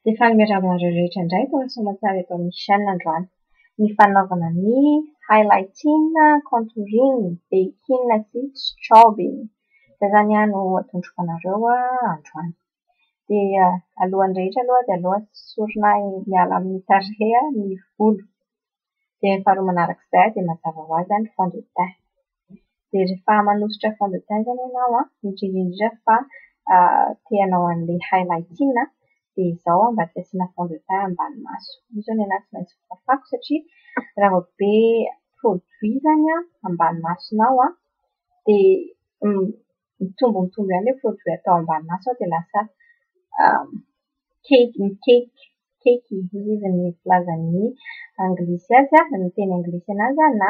Dia faly miarahaba anareo rehetra indray tonga soa aman-tsara eto amin'ny chaîne androany. Ny fanaovana ny highlighting, contouring, baking sy strobing. Izay izany no atondroko anareo androany. Dia alohan'ny rehetra aloha dia aleo esorina miala amin'ny tarehy ny volo. Dia ny faharoa manarak'izay dia mazava ho azy ny fond de teint. Dia rehefa manosotra fond de teint izany ianao, indrindra indrindra fa te hanao an'ilay highlighting dia izao mba tsy asiana fond de teint ambany maso. Io izao ny anahy tsy maintsy fafako satria raha vao be produit izany ambany masonao dia mitombo mitombo ihany ilay produit atao ambany maso dia lasa cake, cake, cakey hoy izy ny filazan'ny anglisy azy, ny teny anglisy anazy na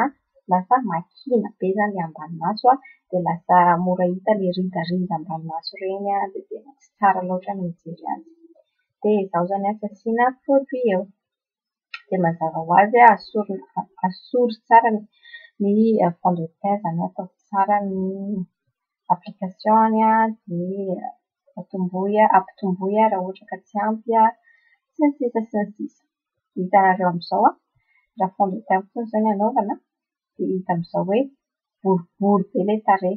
lasa makiana be izany ilay ambany maso dia lasa mora hita ilay ridarida ambany maso ireny dia tena tsy tsara loatra ny mijery azy. Dia izaho izany tsy asiana produit eo. Dia mazava ho azy asory tsara ny fond de teint, izany hoe ataovy tsara ny application-ny dia atombohy ampitomboy raha ohatra ka tsy ampy sy ny sisa sy ny sisa. Hitanareo amin'izao raha fond de teint fotsiny izao no anaovana dia hita amin'izao hoe boribory be ilay tarehy.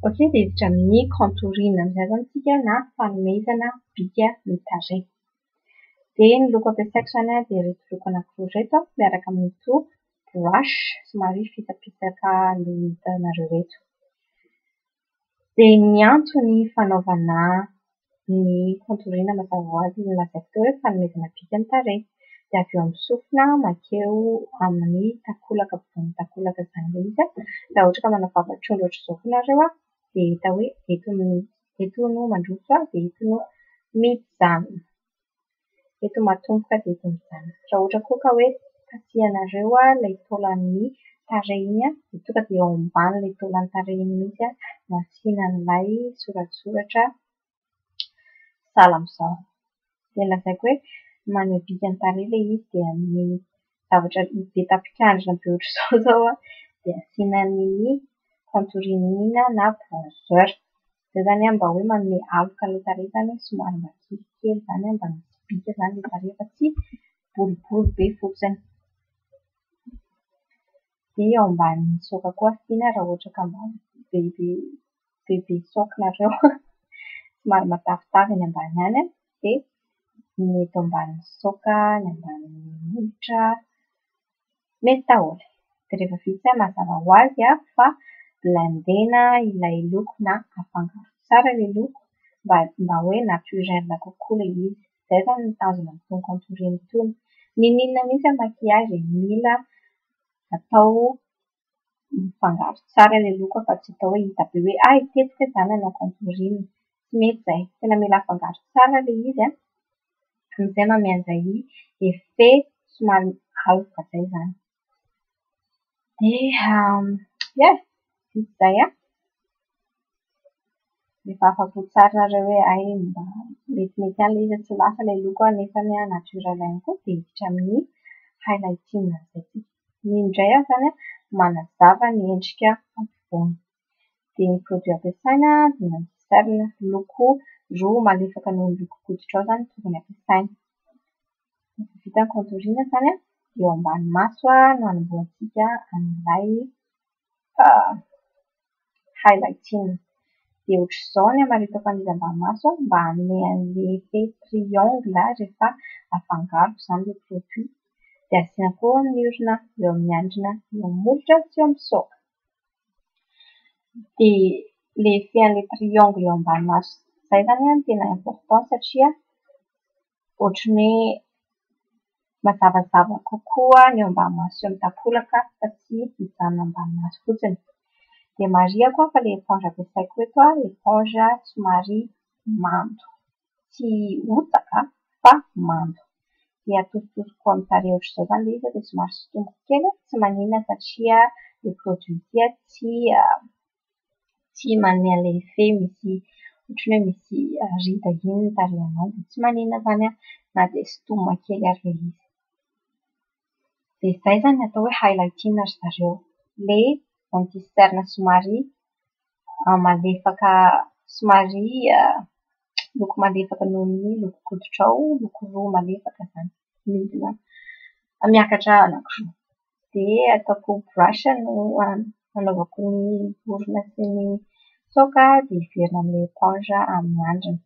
Ok, dia hiditra amin'ny contouring amin'izay izany isika na fanomezana bika ny tarehy. Dia ny loko ampiasaiko izany dia ireto loko anankiroa ireto miaraka amin'ito brush somary fisapisaka ilay hitanareo ireto. Dia ny antony fanaovana ny contouring mazava ho azy no lazaiko teo hoe fanomezana bika ny tarehy. Dia avy eo amin'ny sofina mankeo amin'ny takolaka, ampovoan'ny takolaka izany ilay izy. Raha ohatra ka manao vava-trondro ohatr'izao koa nareo dia hita hoe eto no mandroso dia eto no mijanona. Eto matomboka dia eto mijanona. Raha ohatra koa ka hoe kasihanareo ilay taolan'ny tarehy iny dia tonga dia eo ambanin'ilay taolan'ny tarehy iny mihitsy no asiana an'ilay soratsoratra sahala amin'izao. Dia lazaiko hoe manome bika ny tarehy ilay izy dia amin'ny zavatra be tapikandrina be ohatr'izao izao dia asiana an'iny contouring iny na bronzer. Izay izany mba hoe manome aloka an'ilay tarehy izany somary mba kelikely izany mba misy bika izany ilay tarehy fa tsy boribory be fotsiny. Dia eo ambanin'ny saoka koa asiana raha ohatra ka mba bebe bebe saoka nareo, somary matavitavy any ambany any dia ny eto ambanin'ny saoka, ny ambanin'ny molotra, mety daholo. Dia rehefa vita izay mazava ho azy fa blender-na ilay loko na afangaro tsara ilay loko mba hoe naturel kokoa ilay izy. Izay izany no tanjona amin'itony contouring itony. N'inon'inona mihitsy amin'ny maquillage mila atao mifangaro tsara ilay loko fa tsy atao hoe hita be hoe hay teto kay izaho nanao contouring. Tsy mety izay. Tena mila afangaro tsara ilay izy amin'izay manome an'izay effet somary aloka izay izany. Dia ia, vita izay. Rehefa afa-po tsara nareo hoe hay mba metimety ihany ilay izy, tsy lasa ilay loko nefa naturel ihany koa dia hiditra amin'ny highlighting amin'izay isika. Iny indray izany manazava ny endrika ampovoany. Dia ny produit ampiasaina dia ny anti-cerne, loko roa malefaka noho ny lokon-koditrao izany no tokony ampiasaina. Rehefa vita ny contouring izany eo ambany maso no hanombohantsika an'ilay highlighting. Dia ohatr'izao ny hamaritako an'izy ambany maso mba hanome an'ilay effet triangle rehefa afangaroko izany ilay produit. Dia asiana koa amin'ny orona, eo amin'ny handrina, eo amin'ny molotra sy eo amin'ny saoka. Dia ilay effet an'ilay triangle eo ambany maso izay izany no tena important satria ohatran'ny hoe mazavazava kokoa ny eo ambany maso sy eo amin'ny takolaka fa tsy mijanona ambany maso fotsiny. Dia marihako fa ilay éponge ampiasaiko eto éponge somary mando. Tsy hotaka fa mando. Dia atositosiko amin'ny tarehy ohatr'izao izany ilay izy dia somary sintomiko kely, tsy maninona satria ilay produit ity tsy manome an'ilay effet misy ohatran'ny hoe misy rida iny ny tarehinao dia tsy maninona izany na dia sintomina kely ary ilay izy. Dia izay izany no atao hoe highlighting ry zareo. Ilay anti-cerne somary malefaka, somary loko malefaka noho ny lokon-koditrao, loko roa malefaka izany, midina miakatra anankiroa. Dia ataoko brush no anaovako ny orona sy ny saoka dia miverina amin'ilay éponge amin'ny andrina.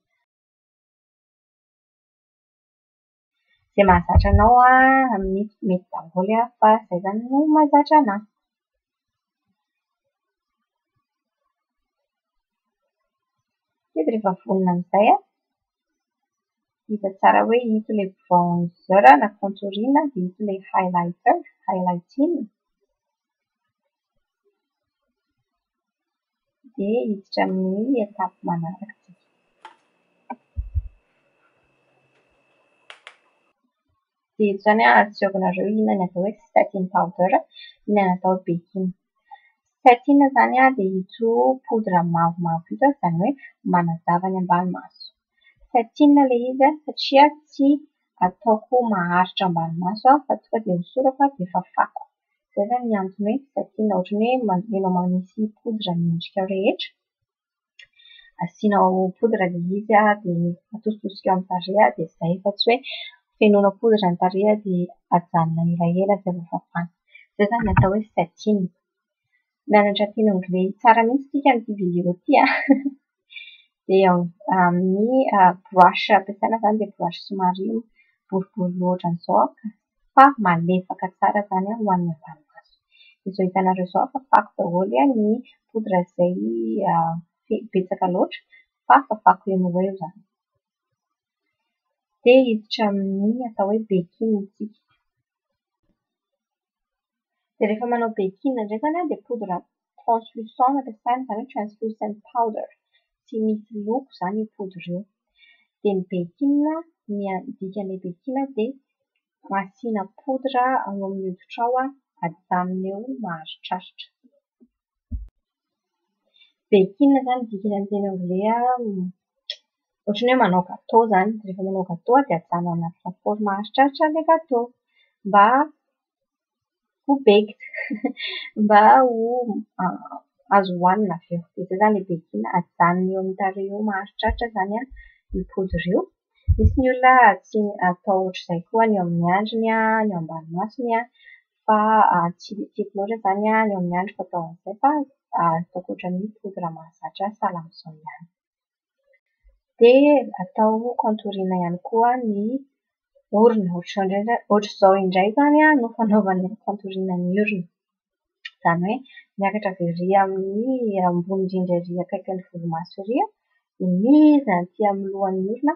Izay mahazatra anao an, mety daholo fa izay izany no mahazatra anahy. Dia rehefa vonona amin'izay an, hita tsara hoe ito ilay bronzer na contouring dia ito ilay highlighter, highlighting. Dia hiditra amin'ny étape manaraka isika. Dia eto izany an, asehoko anareo inona ny atao hoe setting powder, inona ny atao hoe baking. Setting izany an dia ito poudre mavomavo ito, izany hoe manazava ny ambany maso. Setting ilay izy an, satria tsy ataoko maharitra ambany maso fa tonga dia hosorako dia fafako. Izay izany ny antony hoe setting, ohatran'ny hoe ianao manisy poudre ny endrikao rehetra. Asianao poudre ilay izy an, dia atositosika eo amin'ny tarehy dia izay fa tsy hoe fenoina poudre ny tarehy dia ajanona elaela izay vao fafana. Izay izany ny atao hoe setting. Mianatra teny anglais tsara mihitsy isika amin'ity vidéo ity an. Dia amin'ny brush ampiasaina izany dia brush somary boribory ohatran'izao fa malefaka tsara izany ho an'ny ambany maso. Izao hitanareo izao fafako daholo ny poudre izay betsaka loatra fa fafako eo no ho eo izany. Dia hiditra amin'ny atao hoe baking isika. Dia rehefa manao baking indray izany an, dia poudre translucent no ampiasaina, izany hoe translucent powder. Tsy misy loko izany io poudre io. Dia ny baking, ny dikan'ilay baking dia asiana poudre ao amin'ny hoditrao ajanona eo maharitraritra. Baking izany dikany amin'ny teny anglais an, ohatran'ny hoe manao gâteau izany. Rehefa manao gâteau dia ajanona anaty lafaoro maharitraritra ilay gâteau mba ho baked, mba ho azo hohanina avy eo. Dia izay izany ilay baking, ajanona eo amin'ny tarehy eo maharitraritra izany an io poudre io. Misy ny olona atao ohatr'izay koa ny eo amin'ny andriny an, ny eo ambany masony an, fa tsy dia tiako loatra izany ny eo amin'ny andriko atao an'izay fa ataoko ohatran'ny poudre mahazatra ahy sahala amin'izao ihany. Dia atao contouring ihany koa ny orona. Ohatr'izao indray izany no fanaovana contouring ny orona. Izany hoe miakatra avy ery amin'ny ambony indrindra ery akaikin'ny volomaso ery an, dia midina aty amin'ny lohan'ny orona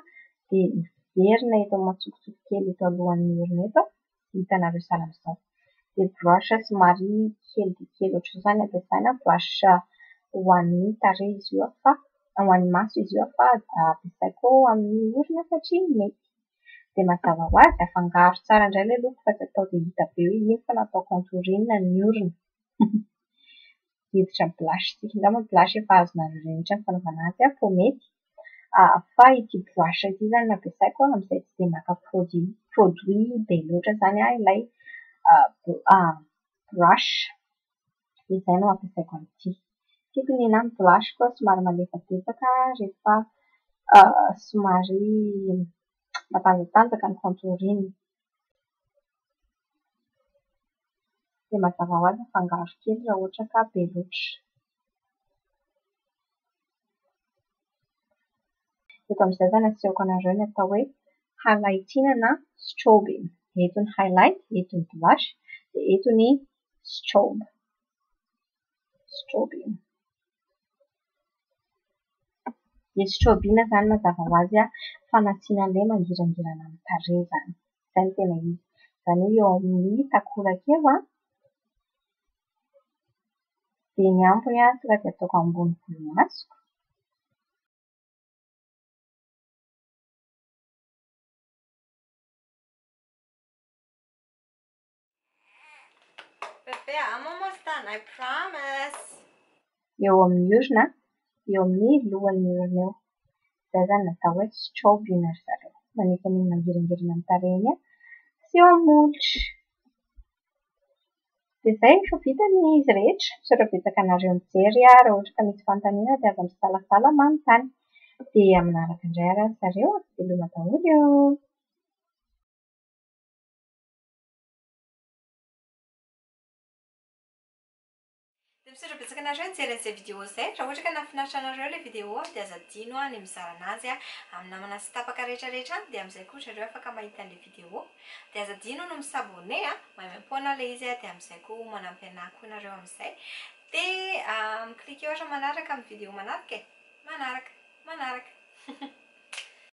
dia miverina eto amin'ny matsikotsiko kely eto alohan'ny orona eto an, hitanareo sahala amin'izao. Dia brush somary kely dia kely ohatr'izao izany no ampiasaina, brush ho an'ny tarehy izy io fa ho an'ny maso izy io fa ampiasaiko amin'ny orona satria mety. Dia mazava ho azy afangaro tsara indray ilay loko fa tsy atao dia hita be hoe iny fa natao contouring ny orona. Hiditra amin'ny blush isika, angamba ny blush efa azonareo rehetra ny fanaovana azy an, pomety. Fa ity brush ity izany no ampiasaiko amin'izay tsy dia maka produit be loatra izany ilay brush. Dia izay no ampiasaiko amin'ity. Tiako ny ahy ny blush koa somary malefadefaka rehefa somary matanjatanjaka ny contouring. Dia mazava ho azy afangaro kely raha ohatra ka be loatra. Eto amin'izay izany asehoko anareo ny atao hoe highlighting na strobing. Eto ny highlight, eto ny blush, dia eto ny strobe. Strobing. Ny strobing izany mazava ho azy an, fanasiana an'ilay mangirangirana amin'ny tarehy izany. Izay no tena izy. Izany hoe eo amin'ny takolaka eo an, dia ny ambiny an tonga dia ataoko ambony volomasoko. Bebe, I'm almost done, I promise. Eo amin'ny orona, eo amin'ny lohan'ny orona eo. Izay izany no atao hoe strobing ry zareo. Manisy an'iny mangirangirana amin'ny tarehy iny an, sy eo amin'ny molotra. Dia izay efa vita ny izy rehetra. Misaotra betsaka anareo nijery. Raha ohatra ka misy fanontaniana dia aza misalasala manontany. Dia amin'ny manaraka indray ary ry zareo a! Veloma daholo ô! Dia misaotra betsaka anareo nijery an'izay vidéo izay. Raha ohatra ka nahafinaritra anareo ilay vidéo dia aza adino ny mizara anazy amin'ny namana sy tapaka rehetra rehetra any dia amin'izay koa zareo afaka mahita an'ilay vidéo. Dia aza adino ny mi-s'abonner, maimaimpoana ilay izy dia amin'izay koa manampy anahy koa nareo amin'izay. Dia mi-cliquer ohatra manaraka amin'ny vidéo manaraka e. Manaraka, manaraka.